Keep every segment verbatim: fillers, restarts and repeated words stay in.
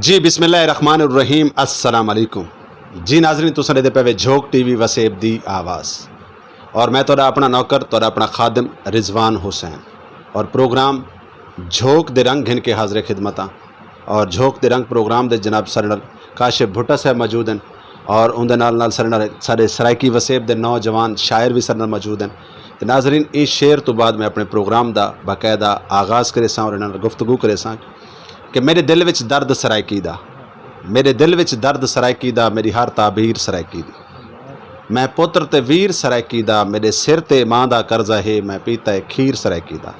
جی، بسم اللہ الرحمن الرحیم۔ السلام علیکم۔ جی ناظرین، تساں دے پے وے جھوک ٹی وی وسیب دی آواز، اور میں تہاڈا اپنا نوکر، تہاڈا اپنا خادم رضوان حسین، اور پروگرام جھوک دے رنگ گھن کے حاضر خدمتاں۔ اور جھوک دے رنگ پروگرام دے جناب سارے نال کاشف بھٹا صاحب موجود ہیں، اور اون دے نال نال سارے نال سارے سرائیکی وسیب دے نوجوان شاعر بھی سارے نال موجود ہیں۔ تے ناظرین، اس شعر تو بعد میں اپنے پروگرام دا باقاعدہ آغاز کرے ساں اور انہاں نال گفتگو کرے ساں کہ میرے دل وچ درد سرائیکی دا، میرے دل وچ درد سرائیکی دا، میری ہر تعبیر سرائیکی دی۔ میں پتر تے ویر سرائیکی دا، میرے سر تے ماں دا قرضہ ہے، میں پیتا ہے کھیر سرائیکی دا۔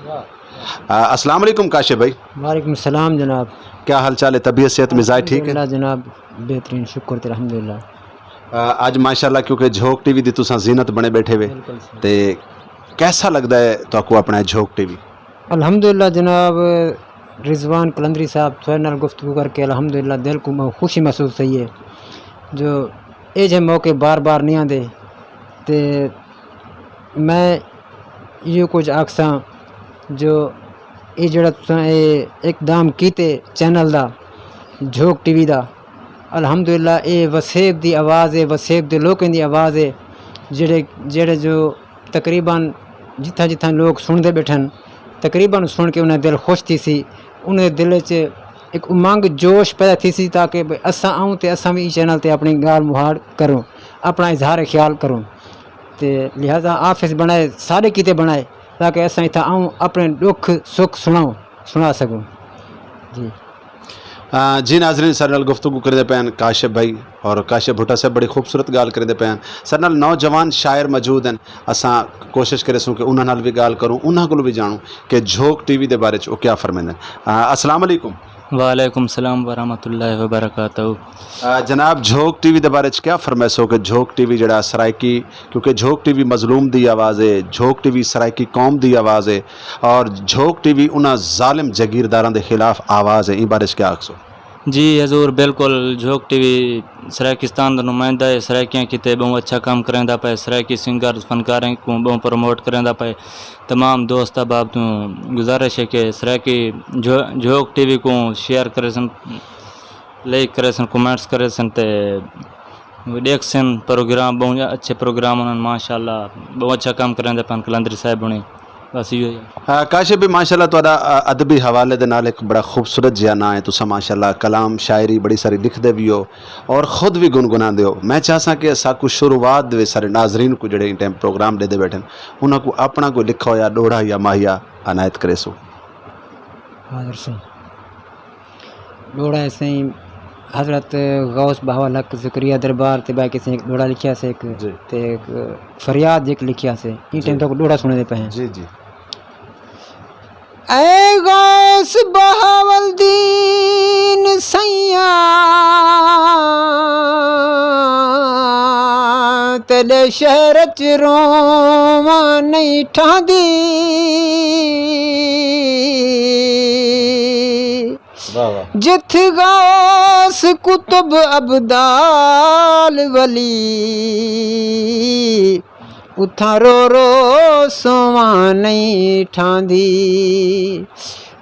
آ، السلام علیکم کاشف بھائی۔ وعلیکم السلام جناب۔ کیا حال چال ہے؟ طبیعت، صحت، مزاج ٹھیک ہے؟ الحمدللہ جناب، بہترین، شکر تے الحمدللہ۔ آ، اج ماشاءاللہ کیونکہ جھوک ٹی وی دی تساں زینت بنے بیٹھے وے، بالکل صحیح۔ تے کیسا لگدا ہے تہاکوں اپنا جھوک ٹی وی؟ الحمدللہ جناب، رضوان قلندری صاحب، تھوڑے نال گفتگو کر کے الحمدللہ دل کو مح-، خوشی محسوس ہوئی ہے جو اے جے موقع بار بار نہیں آندے۔ تے میں یہ کچھ آکھساں جو اے جڑا تساں اے اقدام کیتے چینل دا، جھوک ٹی وی دا، الحمدللہ اے وسیب دی آواز ہے، وسیب دے لوکیں دی آواز ہے، جڑے جڑے جو تقریباً جتھاں جتھاں لوگ سنتے بیٹھن، تقریباً سن کے انہیں دل خوش تھی سی، انہیں دل وچ ایک امنگ جوش پیدا تھی سی تاکہ بھئی اساں آؤں تے اساں بھی اس چینل تے اپنی گال مہاڑ کروں، اپنا اظہار خیال کروں۔ تے لہذا آفس بنائے، سارے کیتے بنائے تاکہ اساں اتھاں آؤں، اپنے دکھ سکھ سناؤں، سنا سکوں۔ جی۔ آ، جی ناظرین، سارے نال گفتگو کریندے پے ہن کاشف بھائی، اور کاشف بھٹا صاحب بڑی خوبصورت گال کریندے پے ہن۔ سارے نال نوجوان شاعر موجود ہن، اساں کوشش کرے سوں کہ انہاں نال بھی گال کروں، انہاں کولوں بھی جانوں کہ جھوک ٹی وی دے بارے چ او کیا فرمیندے ہن۔ آ، السلام علیکم۔ وعلیکم السلام ورحمۃ اللہ وبرکاتہ۔ آ، جناب، جھوک ٹی وی دے بارے چ کیا فرمائے سو کہ جھوک ٹی وی جڑا سرائیکی، کیونکہ جھوک ٹی وی مظلوم دی آواز ہے، جھوک ٹی وی سرائیکی قوم دی آواز ہے، اور جھوک ٹی وی انہاں ظالم جگیرداراں دے خلاف آواز ہے، این بارے چ کیا آکھسو؟ جی حضور، بالکل، جھوک ٹی وی سرائیکستان دا نمائندہ ہے، سرائیکیاں کیتے بہوں اچھا کام کریندا پے، سرائیکی سنگر فنکاریں کو بہوں پروموٹ کریندا پے۔ تمام دوست احباب تو گزارش ہے کہ سرائیکی جھو-، جھوک ٹی وی کو شیئر کرے سن، لائک کرے سن، کمنٹس کرے سن تے دیکھ سن پروگرام، بہوں اچھے پروگرام انہاں نے، ماشاءاللہ، بہوں اچھا کام کرن دے پن کلندری صاحب ہونے۔ بس ایہو ہی ہے۔ ہاں، کاشف بھی ماشاءاللہ تہاڈا، آ، ادبی حوالے دے نال ایک بڑا خوبصورت جہا نام ہے۔ تساں ماشاءاللہ کلام شاعری بڑی ساری لکھدے بھی ہو اور خود بھی گنگناندے ہو۔ میں چاہساں کہ ساکو شروعات دے وچ سارے ناظرین کو جڑے ان ٹائم پروگرام دے دے بیٹھے ہیں، انہاں کو اپنا کوئی لکھا ہویا ڈوڑا یا ماہیا عنایت کرے سو۔ حاضر سائیں۔ ڈوڑا ہے سائیں، حضرت غوث بہاول حق زکریا دربار تے بہ کے سائیں ایک ڈوڑا لکھیا سے ایک، جی۔ تے ایک فریاد ایک لکھیا سے۔ این، جی۔ ٹائم تک ڈوڑا سنے دے پے ہیں۔ جی، جی۔ اے غوث بہاول دین سیاں، تیرے شہر چ روواں نہیں ٹھاندی۔ واہ واہ۔ جتھ غوث قطب ابدال ولی، اتھاں رو رو سواں نہیں ٹھاندی۔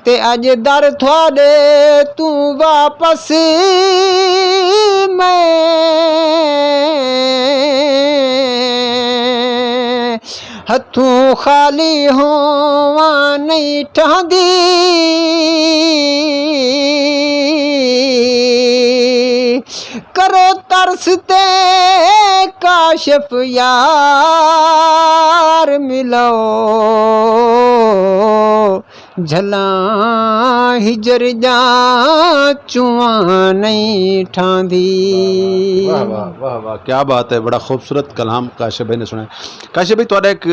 تے اج در تھوڑے توں واپس میں ہتھوں خالی ہوواں نہیں ٹھاندی۔ کرو ترس تے کاشف یار ملو، جھلاں ہجر جاں چواں نہیں ٹھاندی۔ واہ واہ، واہ واہ، کیا بات ہے، بڑا خوبصورت کلام کاشف بھائی نے سنایا۔ کاشف بھائی، تہاڈا ایک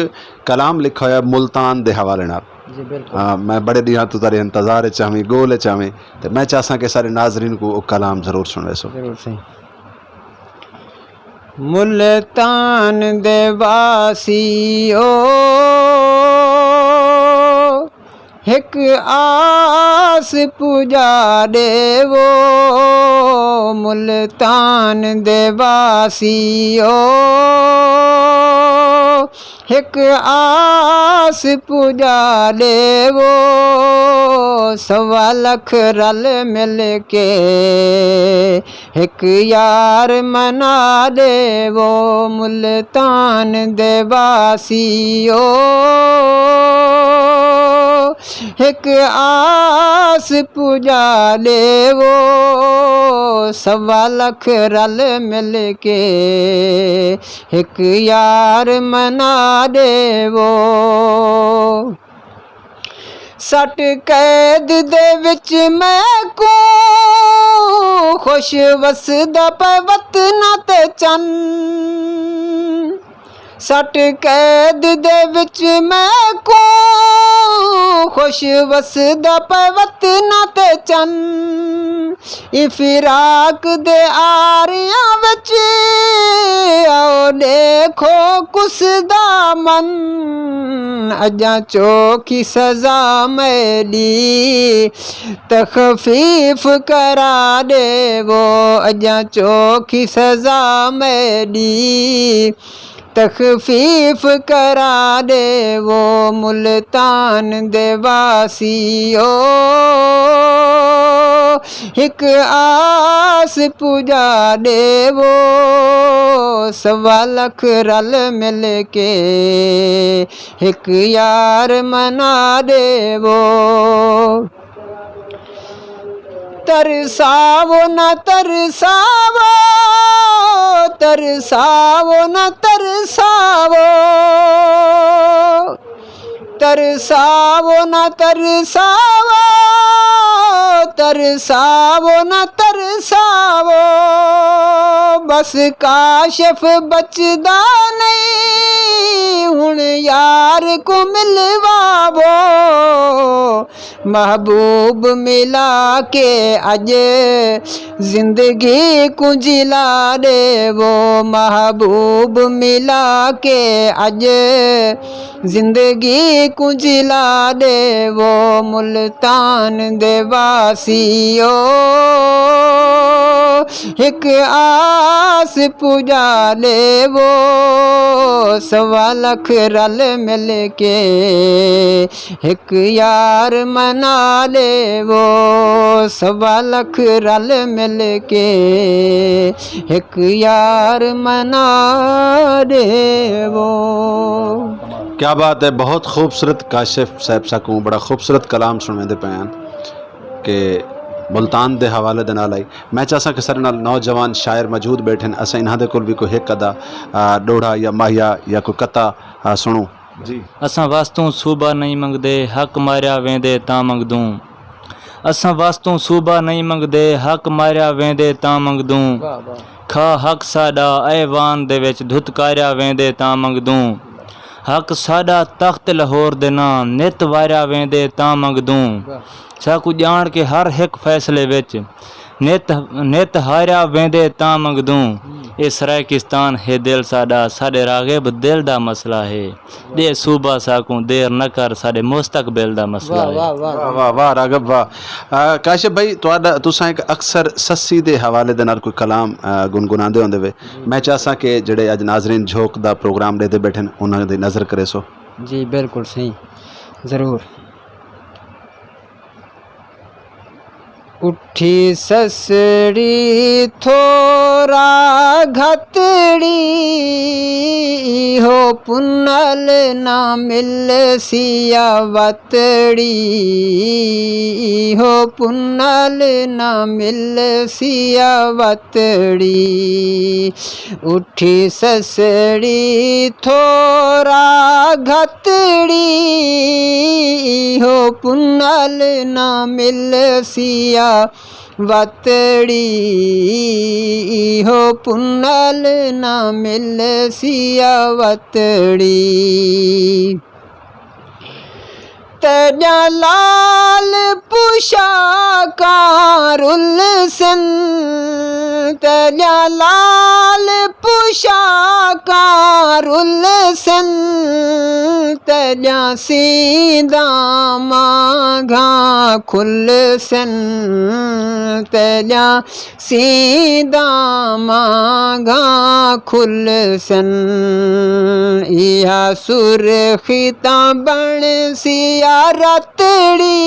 کلام لکھا ہویا ملتان دے حوالے نال۔ جی، بالکل۔ ہاں، میں بڑے دیاں تو تیرے انتظار وچ آویں، گول وچ آویں، تے میں چاہساں کہ سارے ناظرین کو او کلام ضرور سنوے سو۔ ضرور سائیں۔ ملتان دے واسیو، ہک آس پجا ڈیو، ملتان دے واسیو، ہک آس پجا دے وہ، سوا لکھ رل مل کے ہک یار منا دے وہ، ملتان دے واسیو۔ ہک آس پجا دے وہ، سوا لکھ رل مل کے ہک یار منا دے وہ۔ سٹ قید دے وچ میں کو خوش وسدا پے وطن تے چن۔ سٹ قید دے وچ میں کو خوش وسدا پے وطن تے چن۔ افراق دے آریاں وچ آؤ دیکھو کس دا من۔ اجاں چوکھی سزا میری تخفیف کرا دے وہ، اجاں چوکھی سزا میری تخفیف کرا دے وہ، ملتان دے واسیو۔ ہک آس پجا دے وہ، سوا لکھ رل مل کے ہک یار منا دے وہ۔ ترساو نہ ترساو، ترساو نہ ترساو، ترساو نہ ترساو، ترساو نہ ترساو۔ بس کاشف بچدا نہیں، ہن یار کو ملواو۔ محبوب ملا کے اج زندگی کو جلا دے وہ، محبوب ملا کے اج زندگی کو جلا دے وہ، ملتان دے واسیو۔ ہک آس پجا لے وہ، سوا لکھ رل مل کے ہک یار منا لے وہ، سوا لکھ رل مل کے ہک یار منا دے وہ۔ کیا بات ہے، بہت خوبصورت کاشف صاحب ساکوں بڑا خوبصورت کلام سنویندے پے ہیں کہ ملتان دے حوالے دے نال آئی۔ میں چاہساں کہ سارے نال نوجوان شاعر موجود بیٹھے ہیں، اساں انہاں دے کول بھی کوئی ہک ادا، آ، ڈوڑھا یا ماہیا یا کوئی قطعہ، آ، سنو۔ جی۔ اساں واسطوں صوبہ نہیں منگدے، حق ماریا ویندے تاں منگدوں۔ اساں واسطوں صوبہ نہیں منگدے، حق ماریا ویندے تاں منگدوں۔ واہ، واہ۔ کھا حق ساڈا ایوان دے وچ دھتکاریا ویندے تاں منگدوں۔ حق ساڈا تخت لاہور دے ناں نت واریا ویندے تاں منگدوں۔ واہ۔ ساکو جان کے ہر ہک فیصلے وچ نت، نت ہاریا ویندے تاں منگدوں۔ اے سرائیکستان ہے دل ساڈا، ساڈے راغب دل دا مسئلہ ہے۔ دے صوبہ ساکوں دیر نہ کر، ساڈے مستقبل دا مسئلہ ہے۔ واہ، واہ، واہ، راغب، واہ۔ آ، کاشف بھائی، تہاڈا، تساں ایک اکثر سسی دے حوالے دے نال کوئی کلام، آ، گنگناندے ہوندے وے۔ میں چاہساں کہ جڑے اج ناظرین جھوک دا پروگرام دے دے بیٹھے نے، انہاں دی نظر کرے سو۔ جی، بالکل صحیح، ضرور۔ اٹھی سسڑی تھورا گھتڑی، ایہو پنل نہ مل سیا وتڑی، ایہو پنل نہ مل سیا وتڑی۔ اٹھی سسڑی تھورا گھتڑی، ایہو پنل نہ مل سیا وتڑی، ایہو پنل نہ مل سیا وتڑی۔ تیریاں لال پوشاکاں رل سن، تیریاں لال پوشاکاں رل سن، تیریاں سیدھاں مانگاں کھل سن، تیرا سیدھا مانگا کھل سن۔ ایہا سرخی تاں بن سیا رتڑی،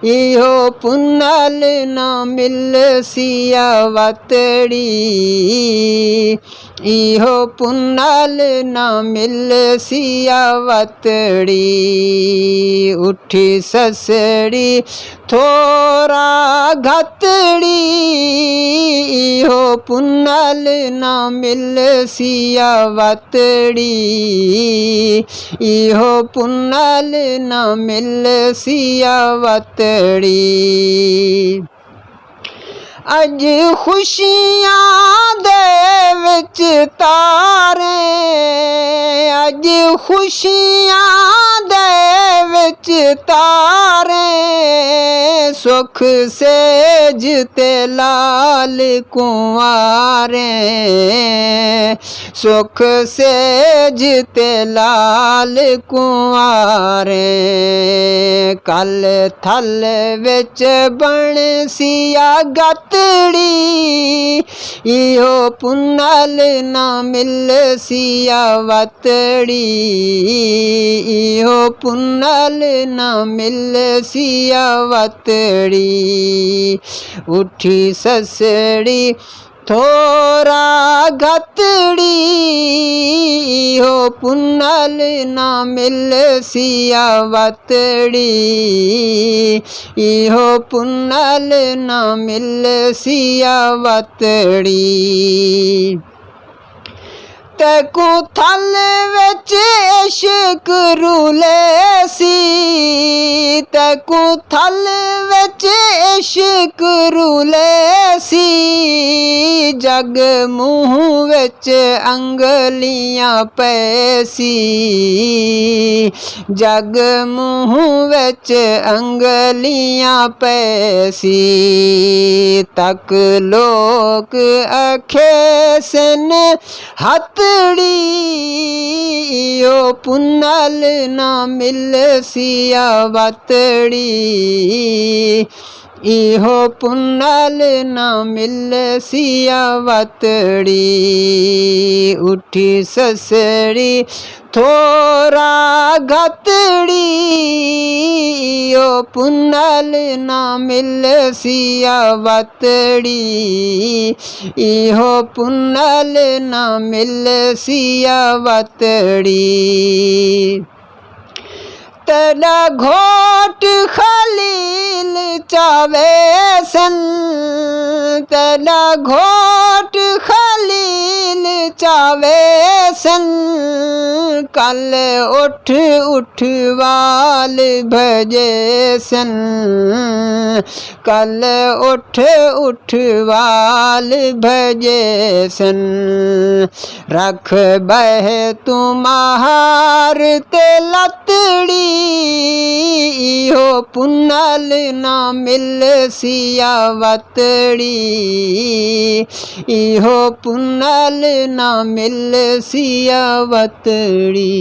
ایہو پنل نہ مل سیا وتڑی۔ ایہو پنل نہ مل سیا وتڑی، اٹھی سسڑی تھورا گھتڑی۔ ایہو پنل نہ مل سیا وتڑی، ایہو پنل نہ مل سیا وتڑی۔ اج خوشیاں دے وچ تارے، اج خوشیاں دے وچ تارے، سکھ سیج تے لال کنوارے، سکھ سیج تے لال کنوارے۔ کل تھل وچ بن سیا گتڑی، ایہو پنل نہ مل سیا وتڑی، ایہو پنل نہ مل سیا وتڑی۔ اٹھی سسڑی تھورا گتڑی، ایہو پنل نہ مل سیا وتڑی، ایہو پنل نہ مل سیا وتڑی۔ تیکوں تھل وچ عشق رولے سی، تیکوں تھل وچ عشق رولے سی، جگ منہ وچ انگلیاں پے سی، جگ منہ وچ انگلیاں پے سی، تک لوک اکھے سن ہتڑی، ایہو پنل نہ مل سیا وتڑی، ایہو پنل نہ مل سیا وتڑی۔ اٹھی سسڑی تھورا گتڑی، ایہو پنل نہ مل سیا وتڑی، ایہو پنل نہ مل سیا وتڑی۔ تیرا گھوٹ خلیل چاوے سن، تیرا گھوٹ خلیل چاوے سن، کل اٹھ اٹھ وال بھجے سن، کل اٹھ اٹھ وال بھجے سن۔ رکھ بہ تمہار تے لتڑی، ایہو پنل نہ مل سیا وتڑی، ایہو پنل نہ مل سیا وتڑی۔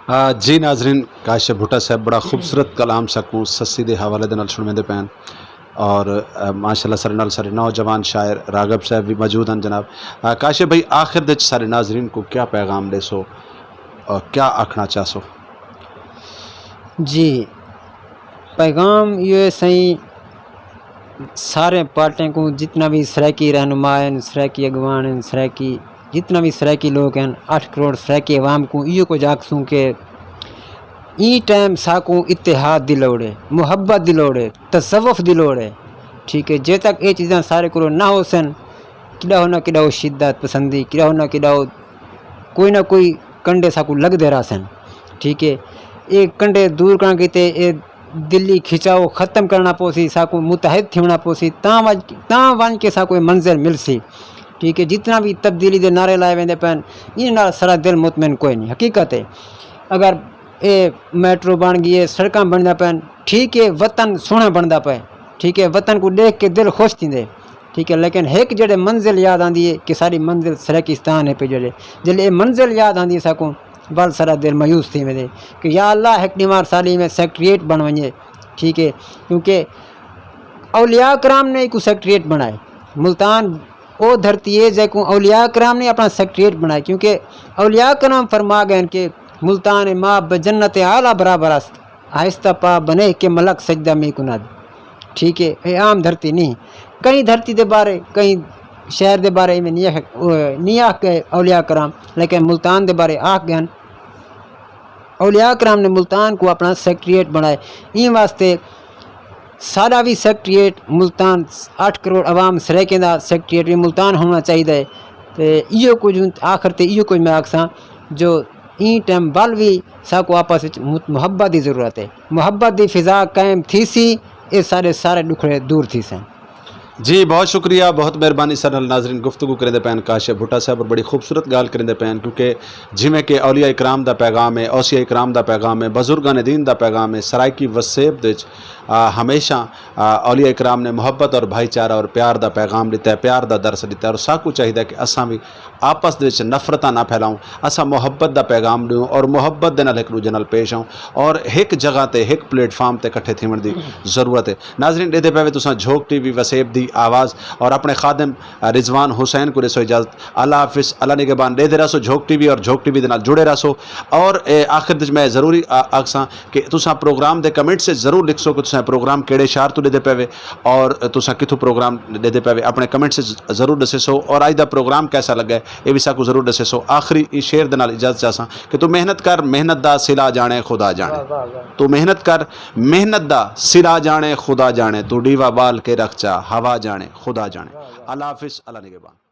آ، جی ناظرین، کاشف بھٹہ صاحب بڑا خوبصورت کلام ساکوں سسی دے حوالے دے نال سنویندے پین۔ اور، آ، ماشاءاللہ سارے نال سارے نوجوان شاعر راغب صاحب بھی موجود ہیں جناب۔ آ، کاشف بھائی، آخر دے وچ سارے ناظرین کو کیا پیغام دے سو اور کیا آکھنا چاہ سو؟ جی، پیغام یہ ہے سائیں، سارے پارٹیاں کو، جتنا بھی سرائیکی رہنما ہیں، سرائیکی اگوان ہیں، سرائیکی جتنا بھی سرائیکی لوگ ہیں، اٹھ کروڑ سرائیکی عوام کو ایہو کچھ آکھسوں کہ ای ٹائم ساکوں اتحاد دی لوڑ ہے، محبت دی لوڑ ہے، تصوف دی لوڑ ہے۔ ٹھیک ہے، جے تک اے چیزاں سارے کولوں نہ ہو سن، کڈا ہو نہ کڈا ہو شدت پسندی، کڈا ہو نہ کڈا ہو کوئی نہ کوئی کنڈے ساکوں لگدے رہ سن۔ ٹھیک ہے، اے کنڈے دور کرن کیتے اے دلی کھچاؤ ختم کرنا پوسی، ساکوں متحد تھیونا پوسی، تاں ونج، تاں ونج کے ساکوں اے منزل ملسی۔ ٹھیک ہے، جتنا بھی تبدیلی دے نعرے لائے ویندے پن، انہاں نال سارا دل مطمئن کوئی نہیں۔ حقیقت ہے، اگر اے میٹرو بن گئی ہے، سڑکاں بندا پن، ٹھیک ہے، وطن سوہنا بندا پے، ٹھیک ہے، وطن کو دیکھ کے دل خوش تھیندے، ٹھیک ہے، لیکن ایک جڑے منزل یاد آندی ہے کہ ساری منزل سرائیکستان ہے پہ جڑے، جلے اے منزل یاد آندی ہے ساکوں، ول سارا دل مایوس تھی ویندے کہ یا اللہ، ایک ڈیوان سالی میں سیکریٹ بن ونجے۔ ٹھیک ہے، کیونکہ اولیاء کرام نے ایک سیکریٹ بنائے۔ ملتان او دھرتی ہے جے کو اولیاء کرام نے اپنا سیکریٹ بنائے، کیونکہ اولیاء کرام فرما گئے کہ ملتان ما بجنت اعلیٰ برابر است، آہستہ پا بنے کہ ملک سجدہ میں کند۔ ٹھیک ہے، اے عام دھرتی نہیں۔ کہیں دھرتی دے بارے، کہیں شہر دے بارے میں نہیں آکھ، نہیں آکھ گئے اولیاء کرام، لیکن ملتان دے بارے آکھ گئے۔ اولیاء کرام نے ملتان کو اپنا سیکریٹ بنائے۔ این واسطے سارا بھی سیکریٹ ملتان، اٹھ کروڑ عوام سرائیکیں دا سیکریٹ بھی ملتان ہونا چاہیے۔ تے ایہو کچھ آخر تے ایہو کچھ میں آکھساں جو این ٹائم ول بھی ساکو آپس وچ مت-، محبت دی ضرورت ہے۔ محبت دی فضا قائم تھی سی، اے سارے سارے دکھڑے دور تھی سن۔ جی، بہت شکریہ، بہت مہربانی۔ سر نال ناظرین گفتگو کریندے پین کاشف بھٹا صاحب، اور بڑی خوبصورت گال کریندے پین، کیونکہ جویں کہ اولیاء اکرام دا پیغام ہے، اوصیاء اکرام دا پیغام ہے، بزرگان دین دا پیغام ہے، سرائیکی وسیب دے وچ، آ، ہمیشہ، آ، اولیاء اکرام نے محبت اور بھائی چارہ اور پیار دا پیغام دیتا ہے، پیار دا درس دیتا ہے، اور ساکو چاہیدا ہے کہ اساں بھی آپس دے وچ نفرتاں نہ پھیلاؤں، اساں محبت دا پیغام دیوں اور محبت دے نال ایک دوجے نال پیش آؤں اور ایک جگہ تے، ایک پلیٹ فارم تے اکٹھے تھیون دی ضرورت ہے۔ ناظرین، ڈیدے پے وے تساں جھوک ٹی وی وسیب دی آواز اور اپنے خادم، آ، رضوان حسین کو دسو اجازت۔ اللہ حافظ، اللہ نگہبان۔ ڈیدے رہسو جھوک ٹی وی اور جھوک ٹی وی دے نال جڑے رہسو۔ اور، اے، آخر وچ میں ضروری آ-، آکھساں کہ تساں پروگرام دے کمنٹ سے ضرور لکھسو کہ تساں پروگرام کیڑے شہر تو ڈیدے پے وے اور تساں کتھوں پروگرام ڈیدے پے وے۔ اپنے کمنٹ سے ضرور دسے سو اور اج دا پروگرام کیسا لگا ہے، اے بھی ساکو ضرور دسے سو۔ آخری اس شعر دے نال اجازت چاہساں کہ تو محنت کر، محنت دا صلہ جانے خدا جانے۔ تو محنت کر، محنت دا صلہ جانے خدا جانے، تو ڈیوا بال کے رکھ چا ہوا جانے خدا جانے۔ اللہ حافظ، اللہ نگہبان۔